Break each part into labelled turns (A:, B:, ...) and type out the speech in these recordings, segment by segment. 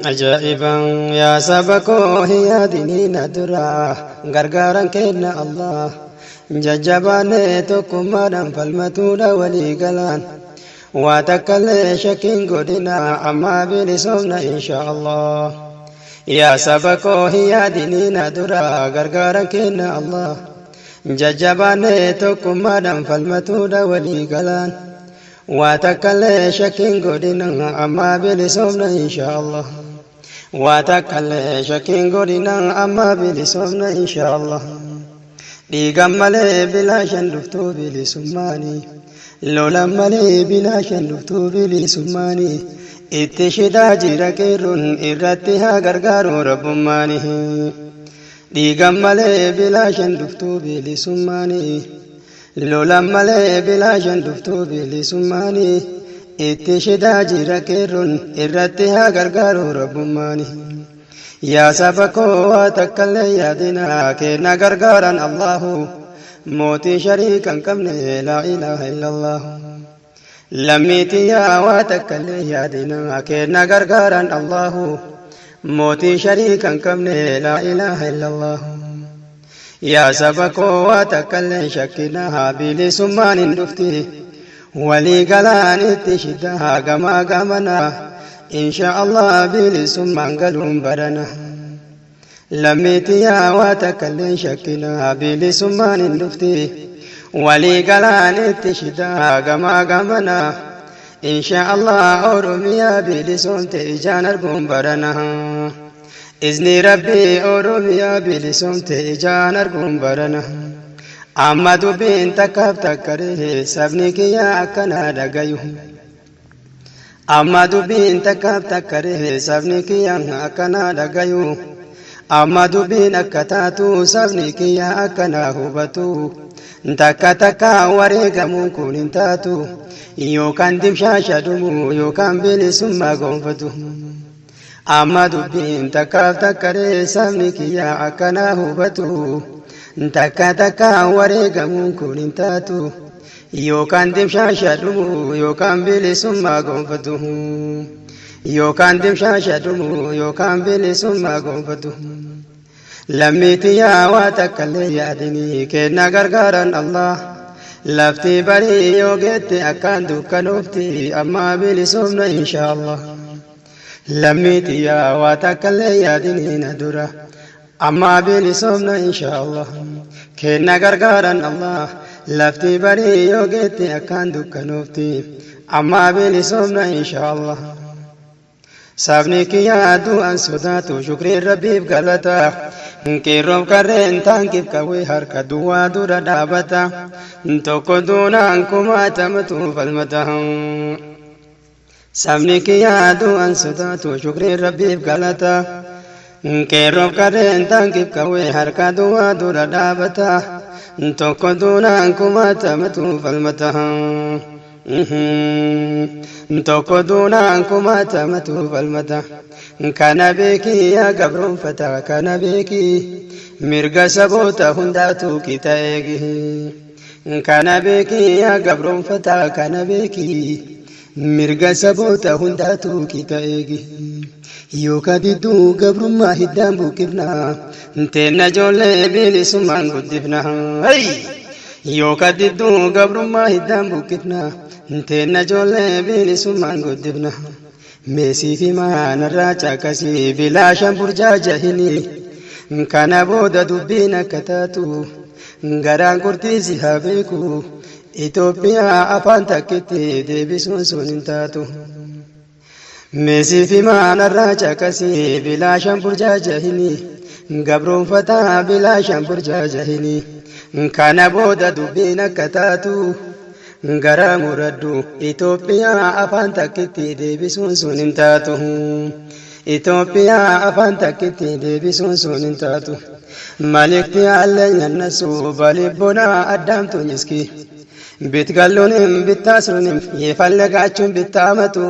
A: Ajaa'iba yaa saba koo hin yaadinii na dura gargaaran kenna Allah. Jajjabaanee tokkummaadhaan falmatuudha walii galaan. Waa takkallee shakkiin godhina ammaa bilisoomna insha Allah. Yaa saba koo hin yaadinii na dura gargaaran kenna Allah. Jajjabaanee tokkummaadhaan falmatuudha walii galaan. Waa takkallee shakkiin godhina ammaa bilisoomna insha Allah. Waa takkallee shakkiin godhina ammaa bilisoomna insha Allah. Dhiigan malee bilaashan dhuftuu bilisummaanii. Lolan malee bilaashan dhuftuu bilisummaanii. Itti shidaa jira qeerroon irratti haa gargaaru rabbummaanii. Dhiigan malee bilaashan dhuftuu bilisummaanii. Lolan malee bilaashan dhuftuu bilisummaanii. Itti shidaa jira qeerroon irratti haa gargaaru rabbummaanii. Yaa saba koo waa takkallee yaadina kenna gargaaran Allahu mootii shariika hin qabne laa ilaaha illallahu. Lammiitii yaa waa takkallee yaadina kenna gargaaran Allahu mootii shariika hin qabne laa ilaaha illallahu. Yaa saba koo waa takkallee shakkina bilisummaan hin dhufti. Walii galaan itti shidaa gamaa gamana. Insha Allah bilisummaan galuun barana. Lammiitii yaa waa takkallee shakkina bilisummaan hin dhufti. Walii galaan itti shidaa gamaa gamana. Insha Allah Oromiyaa bilisoomte ijaan arguun barana. Izni Rabbii Oromiyaa bilisoomte ijaan arguun barana. Amma dubbiin takkaaf takkaree sabni kiyya akkanaa dhagayu. Amma dubbiin takkaaf takkaree sabni kiyya akkanaa dhagayu. Amma dubbiin akka taatu sabni kiyya akkanaa hubatu. Takka takka wareegamuun kun hin taatu. Yookaan dimshaasha dhumu yookaan bilisummaa gonfatu. Amma dubbiin takkaaf takkaree sabni kiyya akkanaa hubatu. Takka takka wareegamuun kun hin taatu. Yookaan dimshaasha dhumu yookaan bilisummaa gonfatu. Yookaan dimshaasha dhumu yookaan bilisummaa gonfatu. Lammiitii yaa waa takkallee yaadinii kenna gargaaran Allah. Lafti barii yoo geette akkaan dukkanoofti ammaa bilisoomna insha Allah. Lammiitii yaa waa takkallee yaadinii na dura ammaa bilisoomna insha Allah. Kenna gargaaran Allah. Lafti barii yoo geette akkaan dukkanoofti ammaa bilisoomna insha Allah. Sabni kiyyaa du'an sodaatu shukriin rabbiif galata. Qeerroof qarreen taankiif qawwee harka duwwaa dura dhaabata. Tokko duunaan kumaatamatu falmata. Sabni kiyyaa du'an sodaatu shukriin rabbiif galata. Qeerroof qarreen taankiif qawwee harka duwwaa dura dhaabata. Tokko duunaan kumaatamatu falmata. Tokko duunaan kumaatamatu falmata. Kana beekii yaa gabroonfata kana beekii mirga saboota hundaatu qixa eegi. Kana beekii yaa gabroonfata kana beekii mirga saboota hundaatu qixa eegi. Yookaan didduu gabrummaa hiddaan buqqifna teenna ijoollee bilisummaan guddifna. Yookaan didduu gabrummaa hiddaan buqqifna teenna ijoollee bilisummaan guddifna. Meesii fi maanarraa caqasii bilaashan burjaajahinii. Kana booda dubbiin akka taatu garaan qurxiisi haa beeku. Itoophiyaa afaan takkitti deebisuun sun hin taatu. Meesii fi maanarraa caqasii bilaashan burjaajahinii. Gabroonfataa bilaashan burjaajahinii. Kana booda dubbiin akka taatu garaa muradhu Itoophiyaa afaan takkitti deebisuun sun hin taatu. Itoophiyaa afaan takkitti deebisuun sun hin taatu. Malikti alleenya nasu balibbona addaamtu nyiski. Bitgalluunim bittaasruunim yeefallagaachuun bittaamatu.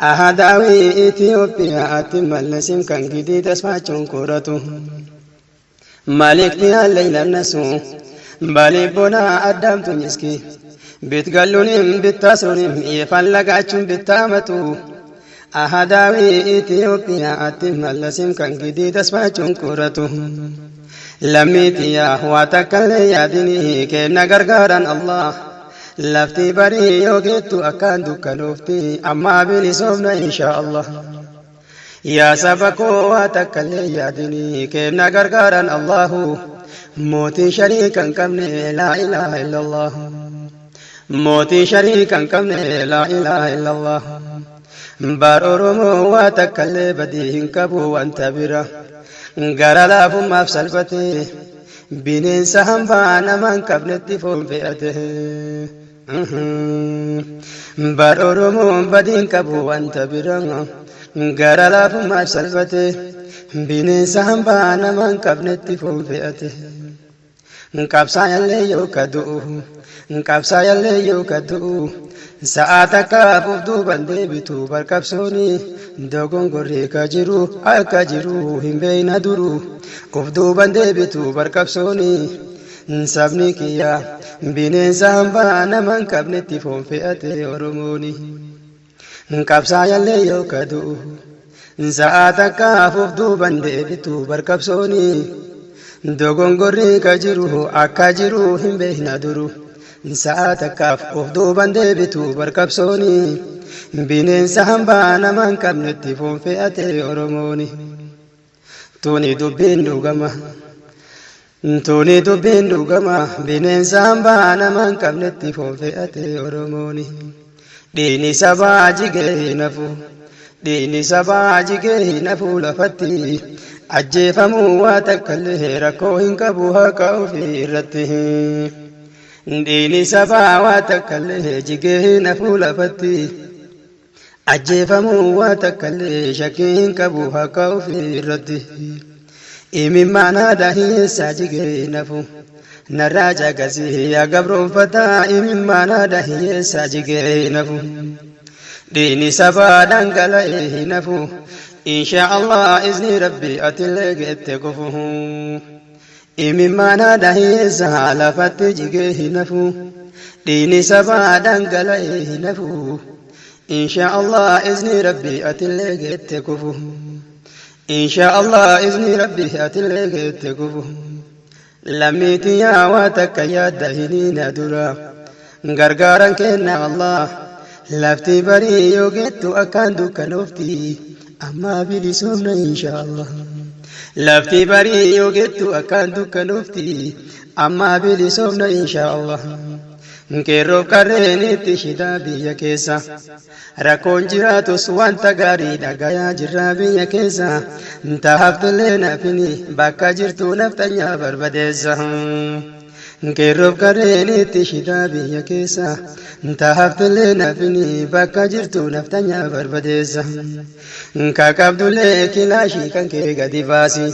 A: Ahadaawi Itoophiyaa atti mallasim kan gidii tasfaachuun kuratu. Malikti alleenya nasu balibbona addaamtu nyiski. Bitgalluunim bittaasruunim yeefallagaachuun bittaamatu. Ahadaawii Itoophiyaatti mallasim kan gidii tasfaachuun kuratu. Lammii tiyyaa waa takkallee yaadinii kenna gargaaran Allah. Lafti barii yoo geettu akkaan dukkanoofti ammaa bilisoomna insha Allah. Yaa saba koo waa takkallee yaadinii kenna gargaaran Allahu. Mootii shariika hin qabne laa ilaaha illallah. Mootii shariika hin qabne laa ilaaha illallah. Bar Oromoo waa takkallee badii hin qabu wanta bira. Gara laafummaaf salphate bineensa hambaa nama hin qabnetti foon fe'ate. Bar Oromoon badii hin qabu wanta bira. Gara laafummaaf salphate bineensa hambaa nama hin qabnetti foon fe'ate. Qabsaayallee yoo ka du'u, qabsaayallee yoo ka du'u, sa'aa takkaaf of duuban deebitu bar qabsooni dogongorri ka jiru akka jiru hin beeyna duru of duuban deebitu bar qabsooni sabni kiyya bineensa hambaa nama hin qabnetti foon fe'ate Oromooni. Qabsaayallee yoo ka du'u sa'aa takkaaf of duuban deebitu bar qabsooni dogongorri ka jiru akka jiru hin beekna duru sa'aa takkaaf of duuban deebitu bar qabsooni bineensa hambaa nama hin qabnetti foon fe'ate Oromooni. Tuni dubbiin dhugama. Tuni dubbiin dhugama bineensa hambaa nama hin qabnetti foon fe'ate Oromooni. Dhiigni sabaa jigee hin hafu. Dhiigni sabaa jigee hin hafu lafatti. Ajjeefamuu waa takkallee rakkoo hin qabu haqa ofii irratti. Dhiigni sabaa waa takkallee jigee hin hafu lafatti. Ajjeefamuu waa takkallee shakkii hin qabu haqa ofii irratti. Imimmaan haadha hiyyeessaa jigee hin hafu. Narraa caqasii yaa gabroonfataa imimmaan haadha hiyyeessaa jigee hin hafu. Dhiigni sabaa dhangala'ee hin hafu. Insha Allah izni rabbi atillee geette kufu. Imimmaan haadha hiyyeessaa lafatti jigee hin hafu. Dhiigni sabaa dhangala'ee hin hafu. Insha Allah izni rabbi atillee geette kufu. Insha Allah izni rabbi atillee geette kufu. Lammii tiyyaa waa takka yaadda hiniina dura. Gargaaran kenna Allah. Lafti barii yoo geettu akkaan dukkanoofti. Ammaa bilisoomna insha Allah. Lafti barii yoo geettu akkaan dukkanoofti. Ammaa bilisoomna insha Allah. Qeerroof qarreen itti shidaa biyya keessa. Rakkoon jiraatus wanta gaarii dhagayaa jirra biyya keessa. Taaftillee nafini bakka jirtu naftanyaa barbadeessa. Qeerroof qarreen itti shidaa biyya keessa. Taaftillee nafini bakka jirtu naftanyaa barbadeessa. Ka qabdullee kilaashii kan kee gadi baasi.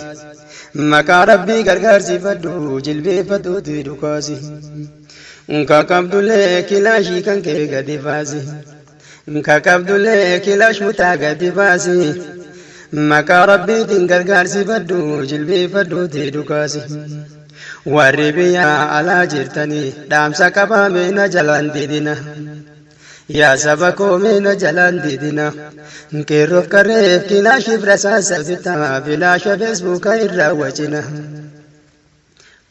A: Maqaa rabbii gargaarsifadhu jilbeeffadhuuti dhukaasi. Ka qabdullee kilaashii kan kee gadi baasi. Ka qabdullee kilaash mutaa gadi baasi. Maqaa rabbiitiin gargaarsifadhu jilbeeffadhuuti dhukaasi. Warri biyya alaa jirtanii dhaamsa qabaa meena jalaan didina. Yaa saba koo meena jalaan didina. Qeerroof qarreef kilaashiif rasaasa bitaa bilaasha feesbuuka irraa wacina.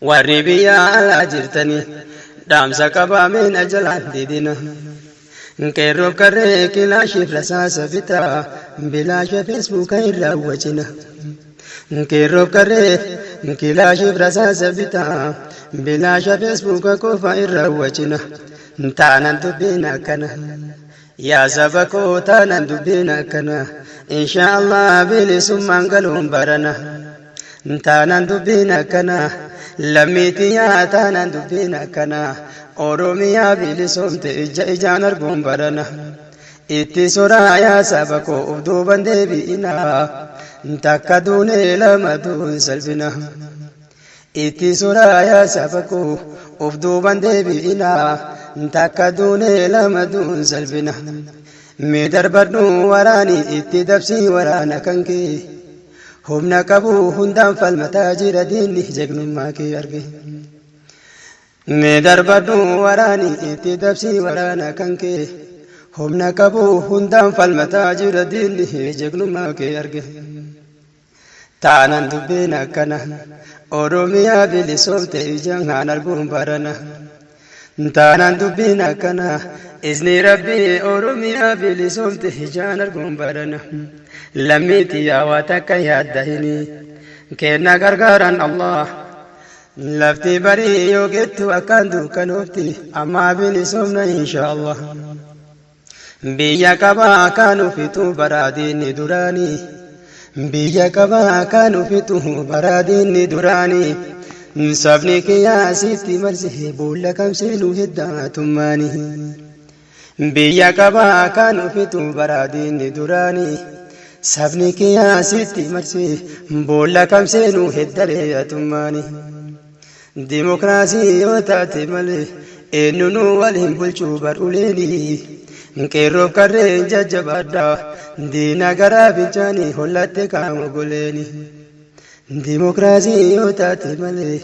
A: Warri biyya alaa jirtanii dhaamsa qabaa meena jalaan didina. Qeerroof qarree kilaashiif rasaasa bitaa bilaasha feesbuuka irraa wacina. Qeerroof qarree kilaashiif rasaasa bitaa bilaasha feesbuuka qofa irraa wacina. Taanan dubbiin akkana. Yaa saba koo taanan dubbiin akkana. Insha Allah bilisummaan galuun barana. Taanan dubbiin akkana. Lammii tiyyaa taanan dubbiin akkana. Oromiyaa bilisoomte ija ijaan arguun barana. Itti soraa yaa saba koo of duuban deebi'ina. Takka duunee lama duun salphina. Itti soraa yaa saba koo of duuban deebi'ina. Takka duunee lama duun salphina. Mee darbadhu waraani itti dabsii waraana kan kee. Humna qabu hundaan falmataa jira diinni jagnummaa kee arge. Mee darbadhu waraani itti dabsii waraana kan kee. Humna qabu hundaan falmataa jira diinni jegnummaa kee arge. Taanaan dubbiin akkana, Oromiyaa bilisoomte ijaan haan arguun barana. Taanaan dubbiin akkana, izni Rabbii Oromiyaa bilisoomte ijaan arguun barana. Lammiitii yaawaa takka yaaddahini kenna gargaaran Allah. Lafti barii yoo gettu akkaan dukkanoofti, ammaa bilisoomna insha Allah. Biyya qabaa kan ufitu baraadiinni duraanii. Biyya qabaa kan ufitu baraadiinni duraanii. Sabni kiyyaa sitti marse boolla kamseenuu heddaatummaanii. Biyya qabaa kan ufitu baraadiinni duraanii. Sabni kiyyaa sitti marse boolla kamseenuu heddareeyatummaanii. Dimokiraasii yoo taate malee eenyunuu waliin bulchuu bar'uleeni. Qeerroof qarreen jajjabaadhaa, diina garaa fincaanii hollatte qaama goleeni. Dimokiraasii yoo taate malee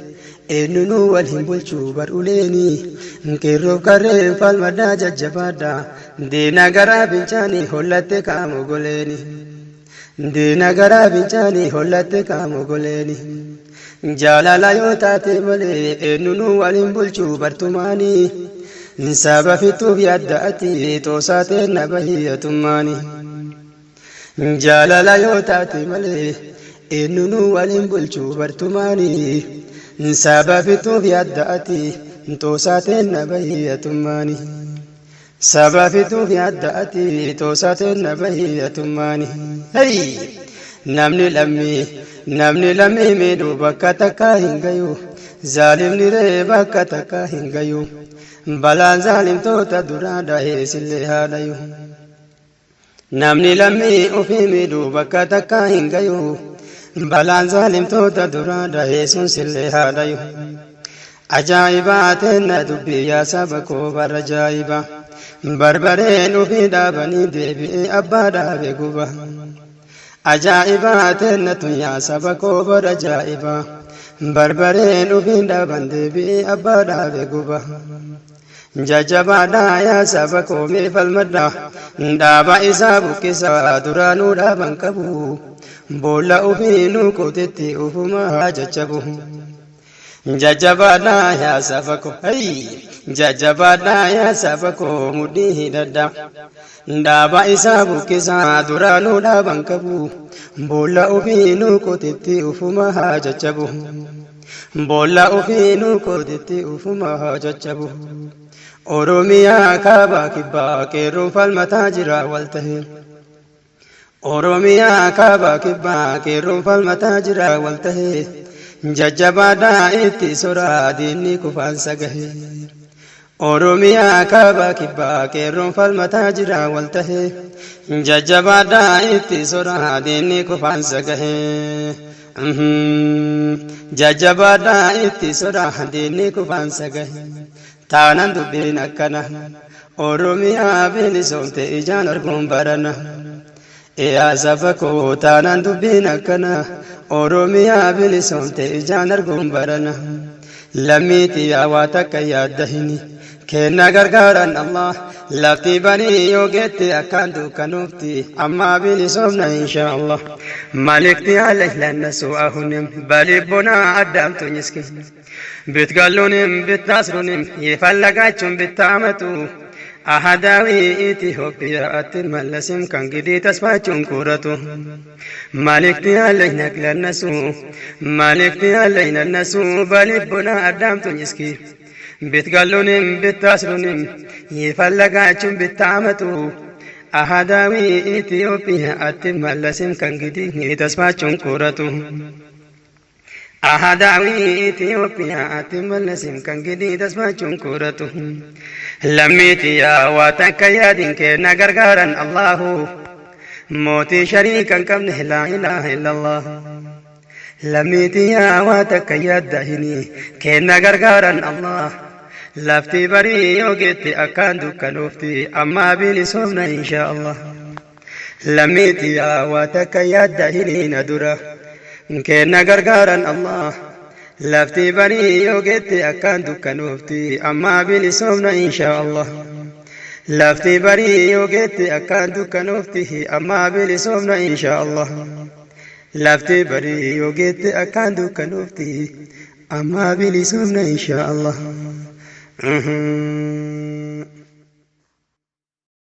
A: eenyunuu waliin bulchuu bar'uleeni. Qeerroof qarreen falmadhaa jajjabaadhaa, diina garaa fincaanii hollatte qaama goleeni. Diina garaa fincaanii hollatte qaama goleeni. Jaalala yoo taate malee eenyunuu waliin bulchuu bartumaanii. Saba fixuuf yaadda ati xoosaa ta'e bahiyyatummaani. Jaalala yoo taate malee eenyunuu waliin bulchuu bartumaanii. Saba fixuuf yaadda ati xoosaa ta'e bahiyyatummaani. Saba fixuuf yaadda ati xoosaa ta'e bahiyyatummaani. Hey! Namni lammii miidhuu bakka takkaa hin gayu. Zaalimni ree bakka takkaa hin gayu. Balaan zaalimtoota duraa dhahee sillee haa dhayu. Namni lammii ofii miidhuu bakka takkaa hin gayu. Balaan zaalimtoota duraa dhahee sun sillee haa dhayu. Ajaa'ibaa teenna dubbii yaa saba koo bara ajaa'iba. Barbareen ofii dhaabanii deebi'ee abbaa dhaabe guba. Ajaa'ibaa teenna tun yaa saba koo bara ajaa'iba. Barbareen ofii dhaaban deebi'ee abbaa dhaabe guba. Jajjabaadhaa yaa saba koo, mee falmadhaa. Dhaaba isaa buqqisaa, duraanuu dhaaban qabu. Boolla ofii nuu qotetti ofuma haa jajjabu. Jajjabaadhaa yaa saba koo. Jajjabaadhaa yaa saba koo, mudhii hidhadhaa. Dhaaba isaa buqqisaa, duraanuu dhaaban qabu. Boolla ofii nuu qotetti ofuma haa jajjabu. Boolla ofii nuu qotetti ofuma haa jajjabu. Oromiyaa kaabaa kibbaa qeerroon falmataa jira wal ta'e. Oromiyaa kaabaa kibbaa qeerroon falmataa jira wal ta'e. Jajjabaadhaa itti soraa, diinni kufaansa gahe. Oromiyaa kaabaa kibbaa qeerroon falmataa jira wal ta'e. Jajjabaadhaa itti soraa, diinni kufaansa gahe. Jajjabaadhaa itti soraa, diinni kufaansa gahe. Taanaan dubbiin akkana. Oromiyaa bilisoomte ijaan arguun barana. Yaa saba koo, taanaan dubbiin akkana. Oromiyaa bilisoomte ijaan arguun barana. Lammiitii yaa waa takka yaadda hini. Kenna gargaaran Allah. Lafti banii yoo geette akkaan dukkanuufti, ammaa bilisoomna insha Allah. መልእክት ያለች ለነሱ አሁንም በልቦና አዳምጡኝ እስኪ። ብትገሉንም ብታስሩንም የፈለጋችሁን ብታመጡ፣ አሃዳዊ ኢትዮጵያ አትመለስም ከእንግዲህ ተስፋችሁን ቁረጡ። መልእክት ያለኝ ለነሱ፣ መልእክት ያለኝ ለነሱ፣ በልቦና አዳምጡኝ እስኪ። ብትገሉንም ብታስሩንም የፈለጋችሁን ብታመጡ፣ አሃዳዊ ኢትዮጵያ አትመለስም ከእንግዲህ ተስፋችሁን ቁረጡ። አሃዳዊ ኢትዮጵያ አትመለስም ከእንግዲህ ተስፋችሁን ቁረጡ። Lammiitiyaa waa takka yaadin, kenna gargaaran Allahu. Mootii shariikan qabne, laa ilaaha illallah. Lammiitiyaa waa takka yaadda hini, kenna gargaaran Allah. Lafti barii yoo geette akkaan dukkanuufti, ammaa bilisoomna insha Allah. Lammiitiyaa waa takka yaadda hiniina dura, kenna gargaaran Allah. Lafti barii yoo geette akkaan dukkanuufti, ammaa bilisoomna insha Allah. Lafti barii yoo geette akkaan dukkanoofti, ammaa bilisoomna insha Allah. Lafti barii yoo geette akkaan dukkanoofti, ammaa bilisoomna insha Allah.